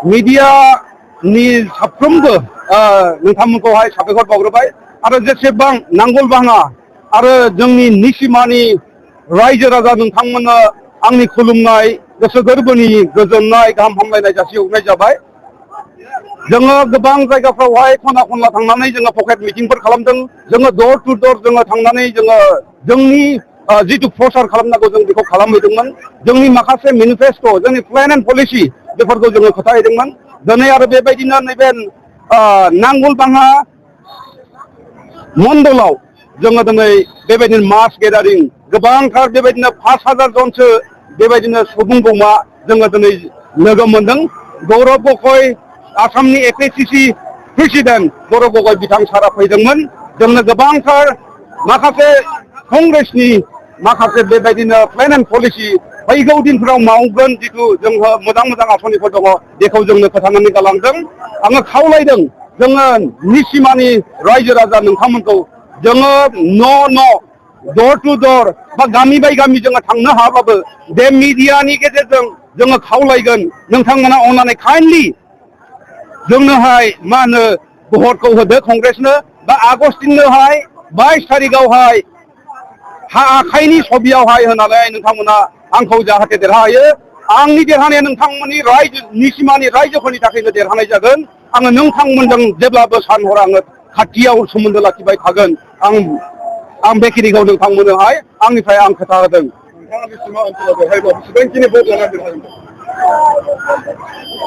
मीडियानि साफ्रोमबो नोंथांमोनखौहाय साबायखर बावग्रोबाय आरो जेसेबां नांगोलबाङा आरो जोंनि निसिमानि रायजो राजा नोंथांमोननो आंनि खुलुमनाय गोसो गोरबोनि गोजोननाय गाहाम हामलायनाय जासिहरनाय जाबाय। जोङो गोबां जायगाफ्रावहाय खना खनला थांनानै जोङो पकेट मिटिंफोर खालामदों। जोङो डोर टु डोर जोङो थांनानै जोङो जोंनि जिथु प्रचार खालामनांगौ जों बेखौ खालामहैदोंमोन। जोंनि माखासे मेनिफेस्टो जोंनि प्लेन एन्ड पलिसि बेफोरखौ जोङो खोथाहैदोंमोन। दिनै आरो बेबायदिनो नैबे नांगोलबाङा मण्डलाव जोङो दिनै बेबायदिनो मास गेदारिं गोबांथार बेबायदिनो 5,000 जनसो बेबायदिनो सुबुं गौमा जोङो दिनै लोगो मोनदों। गौरब गगৈ आसामनि एपिसिसि प्रेसिडेन्ट गौरब गगৈ बिथां सारा फैदोंमोन। जोंनो गोबांथार माखासे कंग्रेसनि माखासे बेबायदिनो प्लेन एन्ड पलिसि फैगौ दिनफोराव मावगोन जिथु जोंहा मोजां मोजां आसनिफोर दङ बेखौ जोंनो खोन्थानानै गालांदों। आङो खावलायदों जोङो निसिमानि रायजो राजा नोंथांमोनखौ जोङो न' डोर टु डोर बा गामि बाय गामि जोङो थांनो हाबाबो बे मिडियानि गेजेरजों जोङो खावलायगोन नोंथांमोना अननानै काइन्डलि जोंनोहाय मा होनो भटखौ होदो कंग्रेसनो बा आगस्टिननोहाय 22 तारिखआवहाय आखाइनि सबियावहाय होनानै नोंथांमोना आंखौ जाहाथे देरहायो। आंनि देरहानाया नोंथांमोननि रायजो निसिमानि रायजोफोरनि थाखायनो देरहानाय जागोन। आङो नोंथांमोनजों जेब्लाबो सानहर आङो खाथियाव सोमोन्दो लाखिबाय थागोन। आं बेखिनिखौ नोंथांमोननोहाय आंनिफ्राय आं खोथा होदों।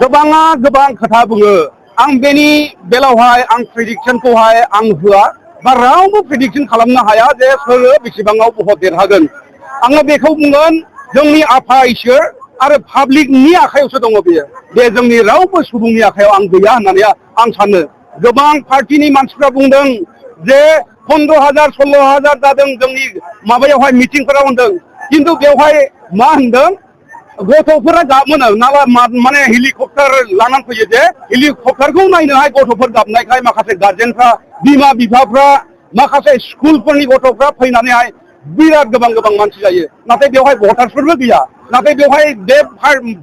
गोबाङा गोबां खोथा बुङो। आं बेनि बेलायावहाय आं प्रेडिक्सनखौहाय आं होआ बा रावबो प्रेडिक्सन खालामनो हाया जे सोरो बेसेबाङाव भट देरहागोन। आङो बेखौ बुंगोन जोंनि आफा इसोर आरो पाब्लिकनि आखायावसो दङ बेयो। बे जोंनि रावबो सुबुंनि आखायाव आं गैया होननानै आं सानो। गोबां पार्टिनि मानसिफ्रा बुंदों जे 15,000 16,000 जादों जोंनि माबायावहाय मिटिंफोराव होनदों। खिन्थु बेवहाय मा होनदों गथ'फोरा गाबोनो नाला माने हेलिकप्टार लानानै फैयो जे हेलिकप्टारखौ नायनोहाय गथ'फोर गाबनायखाय माखासे गार्जेनफ्रा बिमा बिफाफ्रा माखासे स्कुलफोरनि गथ'फ्रा फैनानैहाय बिराद गोबां मानसि जायो। नाथाय बेवहाय भटार्सफोरबो गैया। नाथाय बेवहाय बे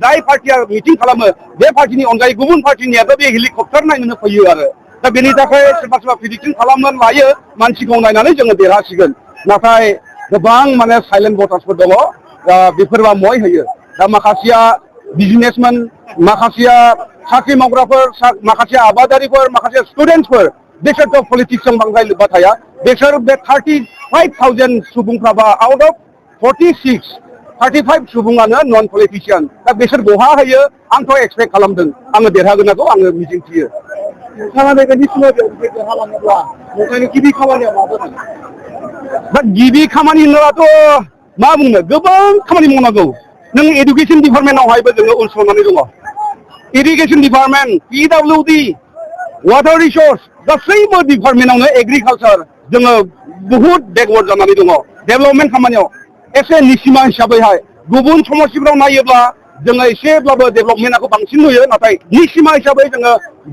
जाय पार्टिया मिटिं खालामो बे पार्टिनि अनगायै गुबुन पार्टिनियाबो बे हेलिकप्टार नायनोनो फैयो आरो दा बेनि थाखाय सोरबा सोरबा प्रेडिक्सन खालामनानै लायो मानसिखौ नायनानै जोङो देरहासिगोन। नाथाय गोबां माने साइलेन्ट भटार्सफोर दङ। बेफोरबा मय होयो। दा माखासेया बिजनेसमेन, माखासेया साख्रि मावग्राफोर, माखासे आबादारिफोर, माखासे स्टुडेन्टसफोर बिसोरथ' पलिटिक्सजों बांद्राय लोब्बा थाया। बिसोर बे 35,000 सुबुंफ्राबा आउट अफ 35 सुबुङानो नन पलिटिशियान। दा बिसोर बहा होयो आंथ' एक्सपेक्ट खालामदों आङो देरहागोनखौ आङो मिजिंथियो। नोंथाङा बेबायदि समाव देरहालाङोब्ला नोंथांनि गिबि खामानिया मा जागोन? दा गिबि खामानि होनोबाथ' मा बुंनो गोबां खामानि मावनांगौ। नों एडुकेसन डिपार्टमेन्टआवहायबो जोङो उनसंनानै दङ। Irrigation department, PWD, water resource गासैबो डिपार्टमेन्टआवनो एग्रिकालचार जोङो बुहुद बेकवार्ड जानानै दङ डेभेलपमेन्ट खामानियाव। एसे निसिमा हिसाबैहाय गुबुन समस्थिफोराव नायोब्ला जोङो एसेब्लाबो डेभेलपमेन्टखौ बांसिन नुयो। नाथाय निसिमा हिसाबै जोङो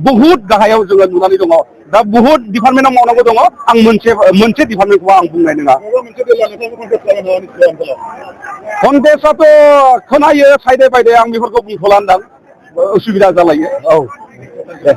बुहुद गाहायाव जोङो नुनानै दङ। दा बुहुद डिपार्टमेन्टआव मावनांगौ दङ। आं मोनसे डिपार्टमेन्टखौ आं बुंनाय नङा। कन्टेस्टआथ' खोनायो साइडे बायदे आं बेफोरखौ बुंथ'ला होनदां उसुबिदा जालायो। औ दे।